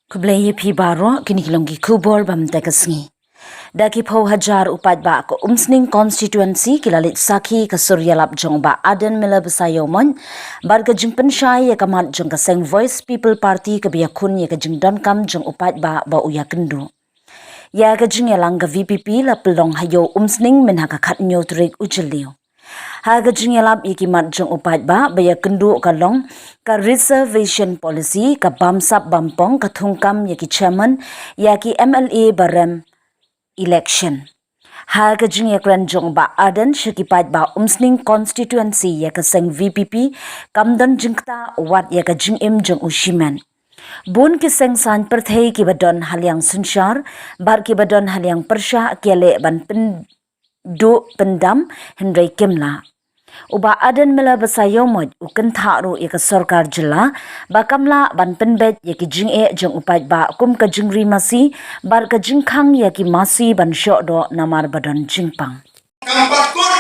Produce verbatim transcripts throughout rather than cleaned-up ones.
Khublei ïa phi baroh, kine ki long ki khubor ba mynta ka sngi. Da ki phew hajar u paidbah ka Umsning constituency ki la leit sakhi ka sur ïalap jong u Bah Ardent Miller Basaiawmoit bad ka jingpynshai ïa ka mat jong ka seng Voice People Party kaba ïakhun ïa ka jingdonkam jong u paidbah ba u ïakynduh. Ïa ka jingïalang ka V P P la pynlong ha Ïew Umsning mynha ka khathynñiew tarik u Jylliew. Ha ka jingïalap ïa ki mat jong u paidbah ba ïakynduh ka long ka reservation policy, ka bamsap bampong, ka thungkam ïa ki chairman, ïa ki M L A ba rem election. Ha ka jingïakren jong u Bah Ardent sha ki paidbah Umsning constituency ïa ka seng V P P kam don jingktah wat ïa ka jingim jong u shimet. Bun ki seng saiñ pyrthei kiba don ha liang synshar bad kiba don ha liang pyrshah ki ïaleh ban pyn duh pyndam hynrei kim lah. U Bah Ardent Miller Basaiawmoit u kynthah ruh ïa ka sorkar jylla ba kam lah ban pynbeit ïa ki jingeh jong u paidbah kum ka jingri masi bad ka jingkhang ïa ki masi ban shoh doh namar ba don jingpang. Kam pat kut,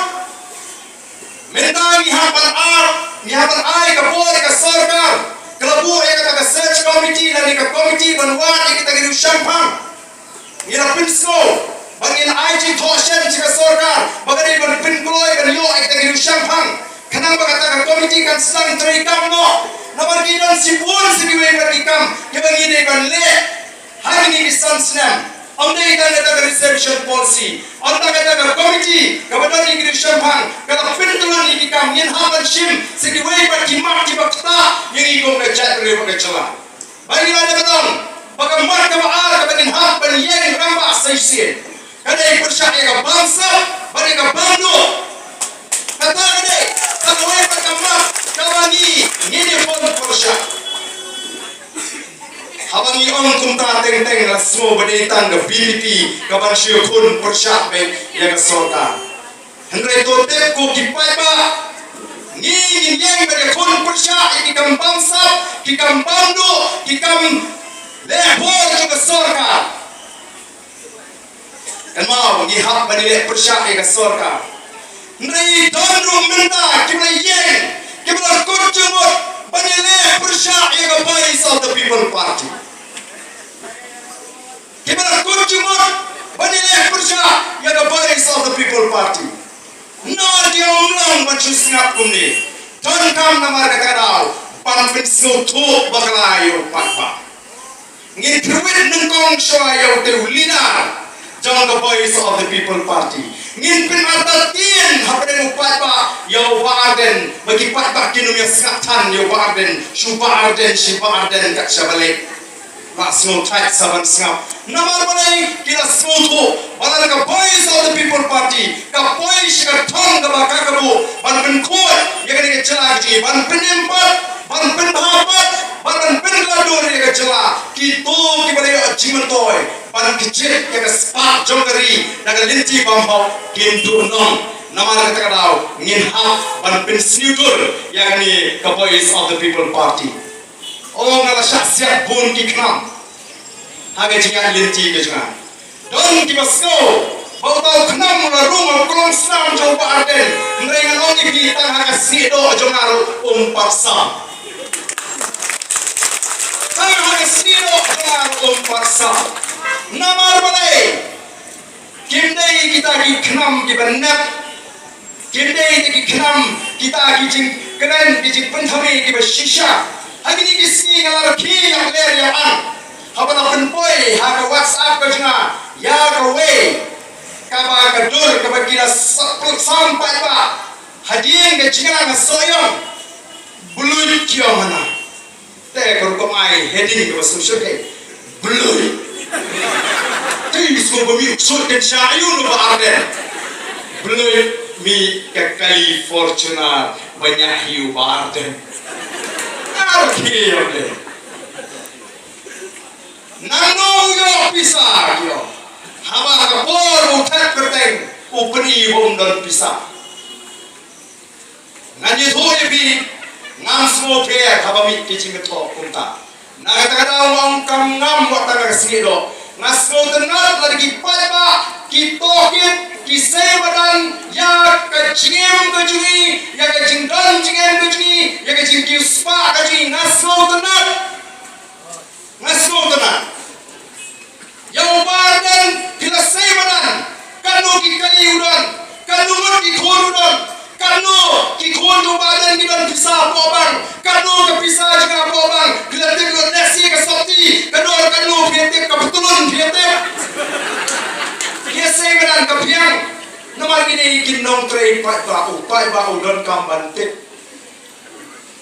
mynta ngi hap ban ar, ngi hap ban ai ka bor ïa ka sorkar, ka la buh ïa kata ka search committee lane ka committee ban wad ïa kita ki riew shemphang. Ngi la pynsngew ba ngin ai jingthoh shen sha ka sorkar ba ka dei ban pynkloi ban ïoh ïa kita ki riew shemphang. Khnang ba kata ka komiti kan sdang treikam noh. Namar ki don shibun sa kiwei pat ki kam kiba ngi dei ban leh ha kine ki san snem. Ym dei tang kata ka reservation policy, ym tang kata ka komiti kaba don ïa ki riew shemphang ka la pyntlun ïa ki kam. Ngin hap ban shim sa kiwei pat ki mat kiba ktah ïa ngi kum ka jaitbynriew bad ka jylla. Ba ngi la dep ban ong ba ka mat kaba ar kaba ngin hap ban ïeng rangbah sa shisien ka dei pyrshah ïa ka bamsap bad ïa ka bamduh. Kata ka dei kawei pat ka mat kaba ngi, ngin ïakhun pyrshah. Haba ngi ong kumta teng teng la sngew ba dei tang ka V P P kaban shu ïakhun pyrshah beit ïa ka sorkar. Hynrei to tip ko ki paidbah, ngi ngin ïeng ban ïakhun pyrshah ïa ki kam bamsap, ki kam bamduh, ki kam leh bor jong ka sorkar. Kynmaw, ngi hap ban ïaleh pyrshah ïa ka sorkar. Hynrei don ruh mynta kiba la ïeng, kiba la kut jingmut ban ïaleh pyrshah ïa ka Voice of the People Party. Kiba la kut jingmut ban ïaleh pyrshah ïa ka Voice of the People Party. Nangta ym long ban shu sngap kumne. Donkam namar kata ka daw ban pynsngewthuh bakla ïa u paidbah. Ngin pyrwit nyngkong shuwa ïa utei u leader jong ka Voice of the People Party. Ngin pynartatien hapdeng u paidbah ïa u Bah Ardent ba ki paidbah kin ym ïa sngap than ïa u Bah Ardent, shu Bah Ardent, shu Bah Ardent kat shaba leit. La sngewthuh sa ban sngap. Namar balei? Ki la sngewthuh ba lada ka Voice of the People Party ka poi sha ka thong kaba ka kabu ban pynkhuid ïa kane ka jylla ka jong ngi, ban pynim pat, ban pynbha pat, ban ban pynkylla dur ïa ka jylla, kito kiba la ïoh jingmyntoi ban kjit ïa ka spah jong ka ri na ka lynti bymhok kin duh nong. Namar kata ka daw ngin hap ban pynsniew dur ïa kane ka Voice of the People Party. O, nga la shah siat bun ki khnam ha ka jingïaid lynti ka jong nga. Don kiba sngew ba uta u khnam u la rung ha u klong snam jong u Bah Ardent. Hynrei ngan ong ïa phi, tang ha ka snieh doh jong nga ruh um pat sam. Tang ha ka snieh doh jong nga ruh um pat sam. Namar balei? Kim dei kita ki khnam kiba nep. Kim dei kita ki khnam, kita ki jingkren, ki jingpynthame kiba shisha. Ha kine ki sngi nga la rkhie ïa ka lyer ïa ang haba la pynpoi ha ka WhatsApp ka jong nga ïa kawei kaba ka dur kaba ki la sa-, sam paidbah hadien ka jingïalang ha Sohiong. Bluit ki ong hana. Te ka rukom ai heading kaba sngewsih ke. Blui. Te i sngewbha mi sut kan sha ayu no Bah Ardent. Blui mi ka kali Fortuner ba ñiah hi u Bah Ardent. Ar ki ong de. Nangno u ïoh pisa ki ong. Haba ka por u thep kyrteng u pyni ba um don pisa. Ngan ïathuh ïa phi, ngam sngewpher haba mih ki jingthoh kumta. Na kata ka daw nga ong kam ngam wat tang ka snieh doh. Nga sngewtynnat lada ki paidbah, ki tohkit, ki sei madan ïa ka jingim ka jong ngi, ïa ka jingdon jingem ka jong ngi, ïa ka jingkiew spah ka jong ngi, nga sngewtynnat. Nga sngewtynnat. Trei paidbah, u paidbah u donkam ban tip.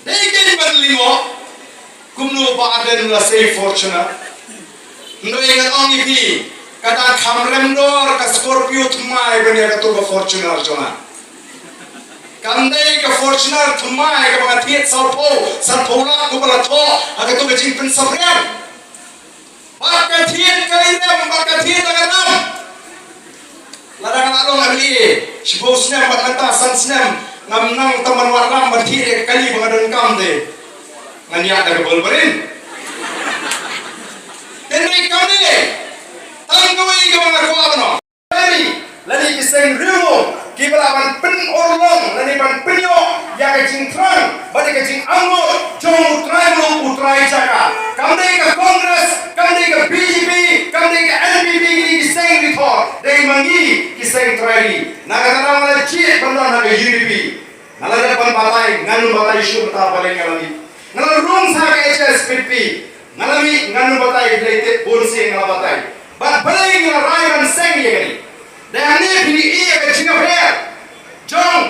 Dei kein ban lyngngoh kumno Bah Ardent u la sei Fortuner. Hynrei ngan ong ïa phi, ka dang kham rem dor ka Scorpio thymmai ban ïa katu ka Fortuner jong nga. Kam dei ka Fortuner thymmai kaba nga thied sawphew, sanphew lak kumba la thoh ha katu ka jingpynsawriang. Bad ka thied ka lei rem, bad ka thied ka rem. Lada nga la long M L A shiphew snem bad mynta san snem, ngam nang tang ban wad ram ban thied ïa ka kali ba nga donkam te, ngan ïaid da ka bol barim. Hynrei kam dei tang kawei kaba nga kwah ban ong. Lane ki seng riewlum kiba lah ban pynurlong lane ban pynïoh ïa ka jingthrang bad ïa ka jingangnud jong u trai muluk u trai jaka. Kam dei ka Congress, kam dei ka B J P, kam dei ka N P P, kine ki seng rithor, dei ma ngi ki seng trai ri. Na kata ka daw nga la jied ban don ha ka U D P. Nga la dep ban batai, ngan ym batai shuh mynta, balei nga la mih. Nga la rung sha ka H S P D P. Nga la mih, ngan ym batai, phi la tip bun sien nga la batai. Bad balei nga la rai ban seng ïa kane. Dei hangne phi ïohi ïa ka jingïapher jong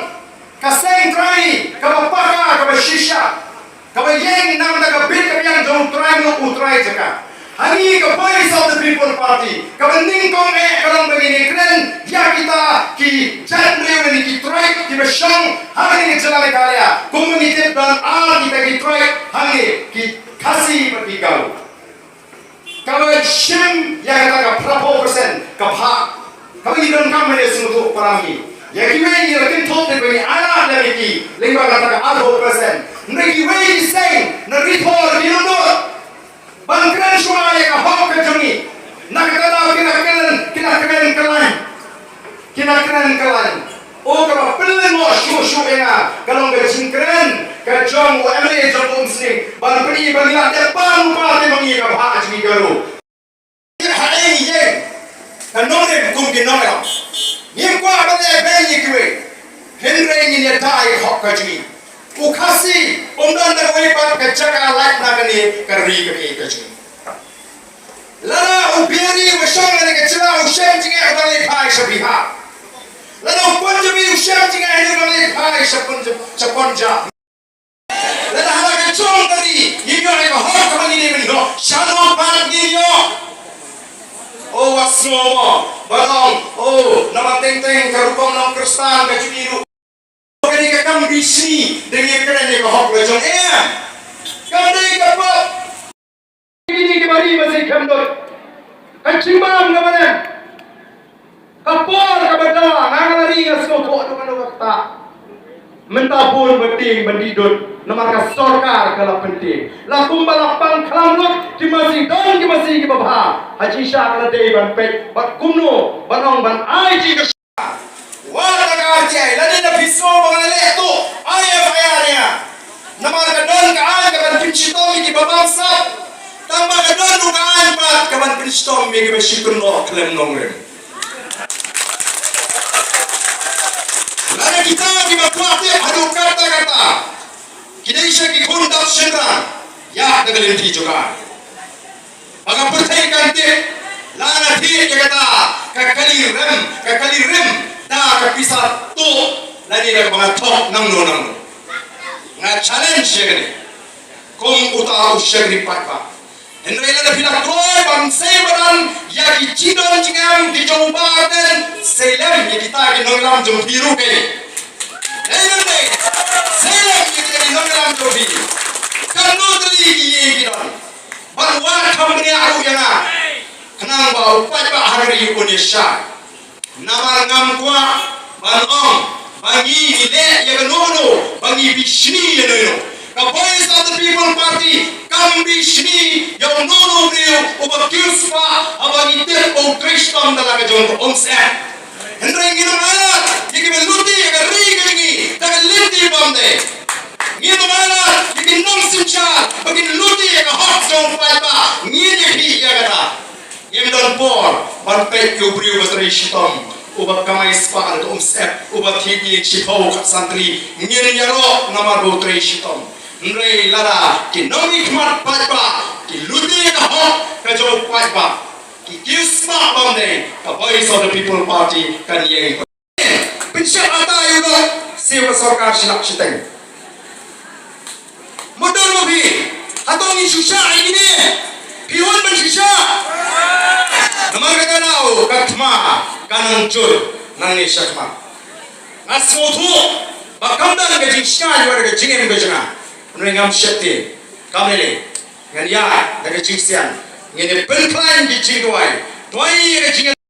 ka seng trai kaba paka, kaba shisha, kaba ïeng na ka bynta ka bit ka biang jong u trai muluk u trai jaka. Ha ngi ka Voice of the People Party, kaba nyngkong eh ka long ba ngin ïakren ïa kita ki jaitbynriew ne ki tribe kiba shong hangne ha ka jylla Meghalaya. Kumba ngi tip don ar kita ki tribe hangne, ki Khasi bad ki Garo. Kaba shim ïa kata ka phraphew percent ka bhah. Kaba ngi donkam ban ïasngewthuh para ngi. Ïa kiwei ngi la kynthup, te ba ngi ailad ïa ki lyngba kata ka arphew percent. Hynrei kiwei ki seng na Ri Bhoi ki nud ban kren shuwa ïa ka hok ka jong ngi. Na kata daw ki la kren, ki la kren kyllain. Ki la kren kyllain. O, kaba pynlyngngoh shuh shuh ïa nga ka long ka jingkren ka jong u M L A jong ka Umsning ban pyni ba ngi la dep ban u party ma ngi ka bhah jong ngi ka ruh. Haei ngi ïeng ka nongrim kum ki nongïalam? Ngim kwah ban leh beiñ ïa kiwei, hynrei ngin ïada ïa ka hok ka jong ngi. U Khasi um don da kawei pat ka jaka lait na kane ka ri kaba ïeit ka jong ngi. Lada u Bihari uba shong lane ka jylla u shem jingeh, u dang leit phai sha Bihar. Lada u Punjabi u shem jingeh, u dang leit phai sha Punjab, sha Punjab. Lada ha la ka jong ka ri ngim ïoh ïa ka hok kaba ngi dei ban ïoh, shano pat ngin ïoh? O, wat sngew mo ban ong, o, namar teng teng ka rukom long Khristan ka jong ngi ruh. Kane ka kam bishni, dei ngi kren ïa ka hok la jong, em. Kam dei ka pop. Kine ki bari ba sih khem dot. Ka jingbam kaba dang, ka por kaba da, nga nga la ri nga sngewthuh dok ano kata. Mynta bun ba tieng ban dih dot namar ka sorkar ka la pyntieng. La kumba la pang khlam lut, ki masi don, ki masi kiba bha. Ha jingshisha ka la dei ban peit bad kumno ban ong ban ai jingkyrshan. Wat da ka R T I, lane da phi sngew ba nga la leh tuh, ai F I R ïa nga. Namar ka don ka aiñ kaban pynshitom ïa kiba bamsap. Tangba ka don ruh ka aiñ pat kaban pynshitom ïa kiba shu kynnoh khlem nongrim. Lane kita kiba kwah tip haduh katta katta, ki dei sha ki khun dap shynrang, ïa da ka lynti jong ka aiñ. Ba ka pyrthei kan tip, la nga thied ïa kata ka kali rem, ka kali rim da ka pisa tuh, lane da kaba nga thok nangno nangno. Nga challenge ïa kane kum uta u shakri paidbah. Hynrei lada phi la kloi ban sei madan ïa ki jingdon jingem ki jong u Bah Ardent, sei lem ïa kita ki nongïalam jong phi ruh kein. Dei ne em dei? Sei lem ïa kita ki nongïalam jong phi. Katno tylli ki ïing ki don. Bad wat kham bniah ruh ïa nga, khnang ba u paidbah ha ka ri un ïashai. Namar ngam kwah ban ong ba ngi ngi leh ïa kano kano, ba ngi bishni ïa no ïa no. Ka Voice of the People Party kam bishni ïa uno uno u briew uba kiew spah haba ngi tip ba u trei shitom da la ka jong ka Umsyep. Hynrei ngin ym ailad ïa kiba lute ïa ka ri ka jong ngi da ka lynti bymdei. Ngin ym ailad ïa ki nongsynshar ba kin lute ïa ka hok jong u paidbah. Ngin ïa khih ïa kata. Ngim don por ban peit ïa u briew ba trei shitom, uba kamai spah da ka Umsyep, uba thied ïing shiphew ka santri. Ngin ïaroh namar ba u trei shitom. Hynrei lada ki nongmihkhmat paidbah ki lute ïa ka hok ka jong u paidbah, ki kiew spah bymdei, ka Voice of the People Party kan ïeng. Pynshah ata Siew ka sorkar shi lak shiteng. Mutdur ma phi, hato ngi shu shah ïa kine? Phi wan ban shu shah? Namar kata ka daw ka thma ka nang jur nangne shakhmat. Nga sngewthuh ba kam don ka jingshngaiñ wat ka jingim ka jong nga. Hynrei ngam sheptieng. Kam lei lei. Ngan ïaid da ka jingsian. Ngin ïa pynkhlaiñ ki jingduwai. Duwai ïa ka jingim.